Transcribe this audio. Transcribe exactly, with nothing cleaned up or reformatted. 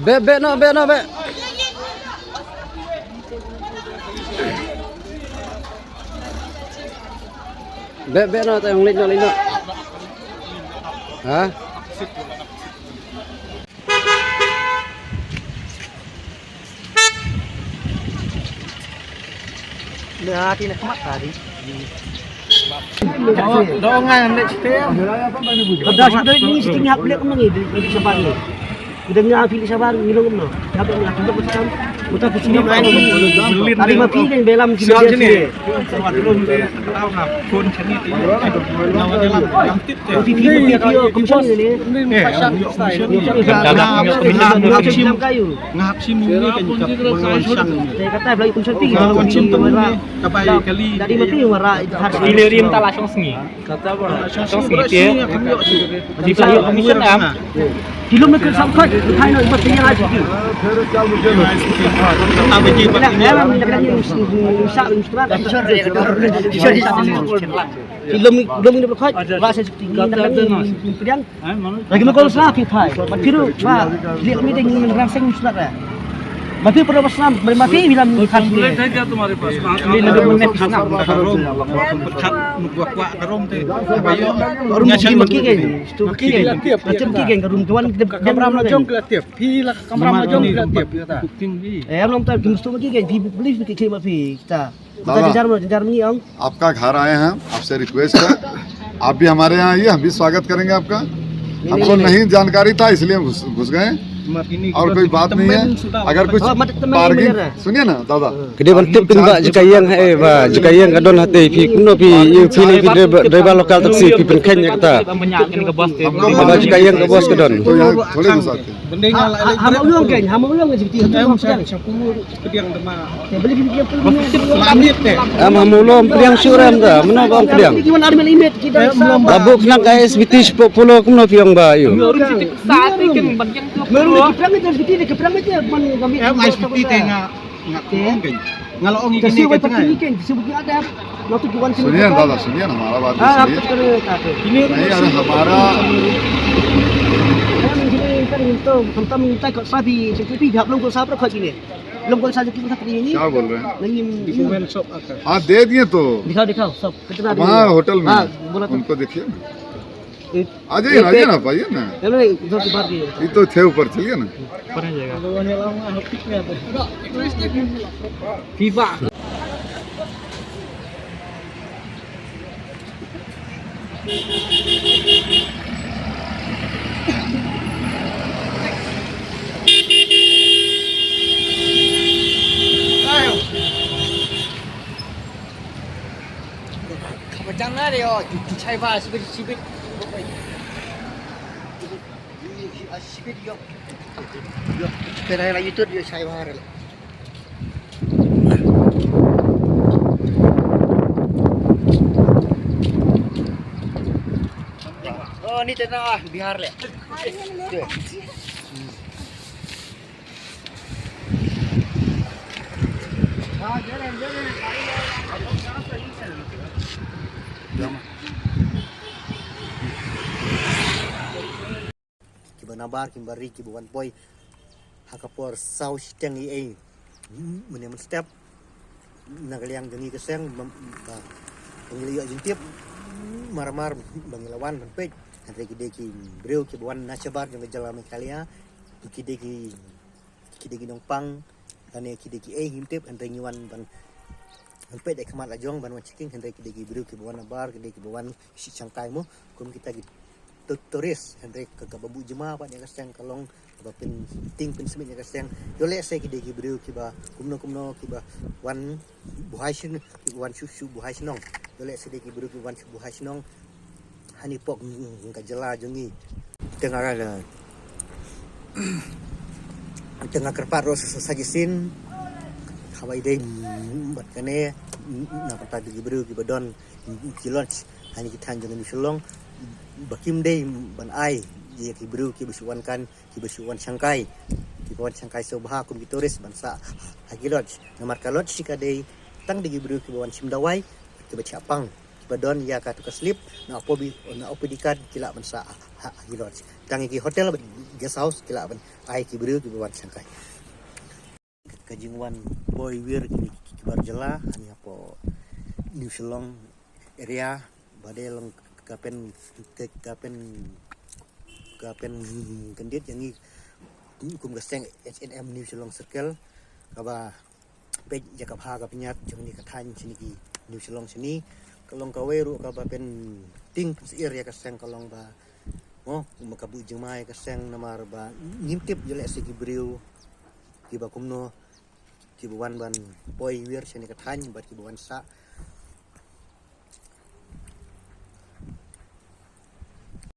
Beh, beh noh, beh noh, beh. Beh, beh noh, tang leit noh, leit noh. Ha? Nah, ti na khmat tadi. Dah ngai ambil cerita. Dah sudah ni, sitting hap lek mengi di sabar ni. Udah ngai pilih sabar, ngi long no. Dapat ngai tu pesan. Uta tu sini. Tadi mapi dan belam sini. Siap sini. Sama dulu mesti tahu ngap. Phone sini ti. Nama jalan. Yang tit. Pi pi pi pi commission ni. Ngap sim ni kan kat mengon sang. Kata bela commission pi. Dari mati wara. Ini rim tala shong sngi. Shong sngi ti. Di pelayu commission am. Film ni kan sampai. Hai no ibat tinggal aja tu. Film ni belum ni berkhot. Rasa tinggi nak ni pediang. Lagi nak kalau salah kita. Mati tu, bah, dia kami dengan rangseng surat eh. Mati pada pasal, mati bilang. Complain saja तुम्हारे पास. Ini ada mana pisang. Berkat, buah kuah karom tu. Baru mungkin mungkin kan. Mungkin kan. Macam mungkin kan karom tuan kita. Kamera melajong kreatif. Pi lah kamera melajong kreatif. Eh, belum tahu kita mesti mungkin kan. Pi beli kita. दादा, जंजार में, जंजार में नहीं आऊं। आपका घर आए हैं, आपसे रिक्वेस्ट है, आप भी हमारे यहाँ आइए, हम भी स्वागत करेंगे आपका। नहीं, हमको नहीं, नहीं जानकारी था, इसलिए घुस, घुस गए। और कोई बात नहीं है। अगर कुछ पार्किंग, सुनिए ना दादा, kdei ban tip pynbna jaka ïeng ha, eh, ba jaka ïeng ka don ha te, phi kumno phi, phi ne phi driver, driver local taxi, phi pynkheiñ ïa kata. Ba jaka ïeng ka bos ka don. तो यहाँ थोड़े घुस आते हैं। Ha ma u long kein, ha ma u long kein. Em, ha ma u long pdiang shuh re em da, mano ba ong pdiang. Ba buk nang ka S B T shuh polo kumno phi ong ba yu. Em, S B T te nga, nga ong kein. Nga la ong kein. सुनिए ना दादा, सुनिए ना, हमारा बात भी सुनिए। नहीं, अरे हमारा क्या बोल रहे हैं? हाँ, दे दिए तो। दिखाओ, दिखाओ, सब। कितना वहाँ होटल में। हाँ, बोला तो। उनको देखिए ना। आ जाइए ना, आ जाइए ना, आप आइए ना। नहीं, नहीं, उधर से बाहर की। ये तो थे ऊपर, चलिए ना। ऊपर आ जाएगा। Jangan ada yo, cai ba sibit sibit. Sibit yo. Yo, kena la YouTube yo cai ba. Oh, ni tena ah, Bihar le. Kiba nabar, kiba ri, kiba wan poi ha ka por saw shiteng ïa ei. Mynne mynstep na ka liang jong ngi ka seng ba, ba, ba ngi la ïoh jingtip marmar ba ngi la wan ban peit. Hynrei ki dei ki briew kiba wan na shabar jong ka jylla Meghalaya. Ki dei ki, ki dei ki nongpang. Lane ki dei ki ei ngim tip, hynrei ngi wan ban, ban peit da khmat la jong ban wan checking, hynrei ki dei ki briew kiba wan nabar, ki dei kiba wan shit shangkai mo. Kum kita ki tu- tourist, hynrei ka, kaba buh jingma pat ïa ka seng ka long kaba pyntieng pynsmit ïa ka seng. Ïoh lehse ki dei ki briew kiba kumno kumno kiba wan buhai shnong, kiba wan shu shu buhai shnong. Ïoh lehse dei ki briew kiba wan shu buhai shnong. Hani pok ka jylla jong ngi. Tengah ka tengah kyrpad ruh sa sa jisin. Haba i dei bad kane na kata ki briew kiba don ki lodge hani ki thaiñ jong ngi Shillong. Ba kim dei ban ai ïa ki briew kiba shu wan kan, kiba shu wan shangkai, kiba wan shangkai sngewbha kum ki tourist ban sah ha ki lodge. Namar ka lodge shi ka dei tang dei ki briew kiba wan shim dawai, kiba chah pang, kiba don ïa katu ka slip na opor bi na opor di kan ki lah ban sah ha, ha ki lodge. Tang ïa ki hotel bad guest house ki lah ban ai ki briew kiba wan shangkai. Ka jingwan poi wir kine ki bar jylla hani hapoh New Shillong area ba dei long ka pen ka pen ka pen kyndit ïa ngi kum ka seng H and M New Shillong Circle kaba peit ïa ka bha ka pynïaid jong ngi ka thaiñ shini ki New Shillong shini. Ka long kawei ruh kaba pyntieng pynshai ïa ka seng ka long ba mo ma ka buh jingma ïa ka seng namar ba ngim tip ïoh lehse ki briew kiba kumno kiba wan ban poi wir shini ka thaiñ bad kiba wan sah